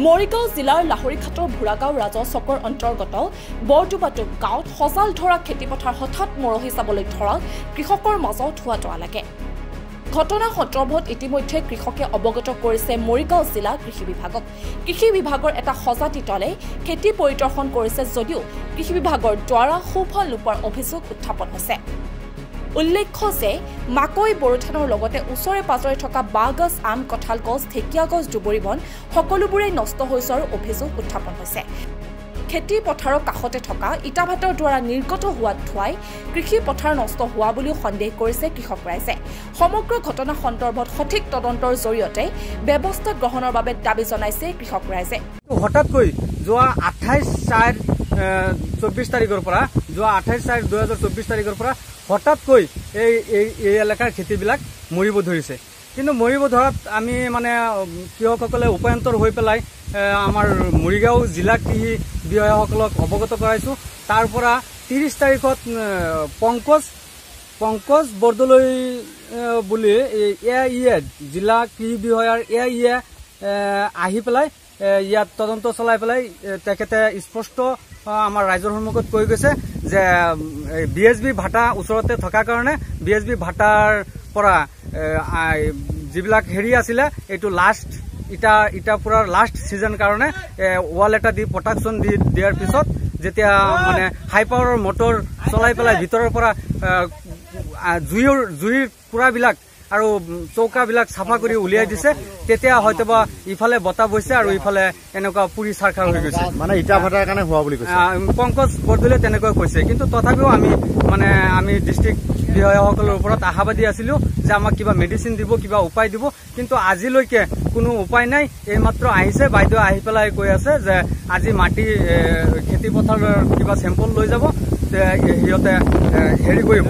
মৰিগাঁও জিলাৰ লাহৰীঘাটৰ ভূৰাগাঁও ৰাজহ চকৰ অন্তৰ্গত বৰডোবাটো গাঁৱত সজাল ধৰা খেতিপথাৰ হঠাৎ মৰহি যাবলৈ ধৰাত কৃষকৰ মাজত হোৱা তোৱা লাগে। ঘটনা সন্দৰ্ভত ইতিমধ্যে কৃষকে অৱগত কৰিছে মৰিগাঁও জিলা কৃষি বিভাগক। কৃষি বিভাগৰ এটা সজাতি দলে খেতি পৰিদৰ্শন কৰিছে যদিও কৃষি বিভাগৰ দ্বাৰা সুফল নোপোৱাৰ অভিযোগ উত্থাপন হৈছে। উল্লেখ্য যে মাকৈ, বড়োধানৰ লগতে ওচৰে পাজৰে থকা বাঁহগছ, আম, কঁঠাল গছ, ঢেকীয়া গছ, দুবৰি বন সকলোবোৰেই নষ্ট হৈ যোৱাৰ অভিযোগ উত্থাপন হৈছে। খেতি পথাৰৰ কাষতে থকা ইটা ভাতৰ দ্বাৰা নিৰ্গত হোৱা ধোঁৱাই কৃষি পথাৰ নষ্ট হোৱা বুলিও সন্দেহ কৰিছে কৃষক ৰাইজে। সমগ্ৰ ঘটনা সন্দৰ্ভত সঠিক তদন্তৰ জৰিয়তে ব্যৱস্থা গ্ৰহণৰ বাবে দাবী জনাইছে কৃষক ৰাইজে। হঠাৎকৈ যোৱা 28/4/24 তাৰিখৰ পৰা, যোৱা 28/4/2024 তাৰিখৰ পৰা হঠাৎকৈ এই এই এলেকাৰ খেতিবিলাক মৰিব ধৰিছে। কিন্তু মৰিব ধৰাত আমি মানে কৃষকসকলে উপায়ন্তৰ হৈ পেলাই আমাৰ মৰিগাঁও জিলা কৃষি বিষয়াসকলক অৱগত কৰাইছোঁ। তাৰ পৰা 30 তাৰিখত পংকজ বৰদলৈ বুলি এ ই এ জিলা কৃষি বিষয়াৰ এ ই এ আহি পেলাই ইয়াত তদন্ত চলাই পেলাই তেখেতে স্পষ্ট আমাৰ ৰাইজৰ সন্মুখত কৈ গৈছে যে বি এছ বি ভাটা ওচৰতে থকাৰ কাৰণে বি এছ বি ভাটাৰ পৰা যিবিলাক হেৰি আছিলে এইটো লাষ্ট ইটা পুৰাৰ লাষ্ট ছিজন কাৰণে ৱাল এটা দি প্ৰটেকশ্যন দি দিয়াৰ পিছত যেতিয়া মানে হাই পাৱাৰৰ মটৰ চলাই পেলাই ভিতৰৰ পৰা জুইৰ কুৰাবিলাক আৰু চৌকাবিলাক চাফা কৰি উলিয়াই দিছে, তেতিয়া হয়তোবা ইফালে বতাহ বৈছে আৰু ইফালে এনেকুৱা পুৰি চাৰখাৰ হৈ গৈছে। মানে ইটা ভাটাৰ কাৰণে হোৱা বুলি কৈছে পংকজ বৰদলৈয়ে তেনেকৈ কৈছে। কিন্তু তথাপিও আমি মানে আমি ডিষ্ট্ৰিক্ট বিষয়াসকলৰ ওপৰত আশাবাদী আছিলোঁ যে আমাক কিবা মেডিচিন দিব, কিবা উপায় দিব, কিন্তু আজিলৈকে কোনো উপায় নাই। এইমাত্ৰ আহিছে বাইদেউ, আহি পেলাই কৈ আছে যে আজি মাটি খেতি পথাৰৰ কিবা চেম্পল লৈ যাব, সিহঁতে হেৰি কৰিব।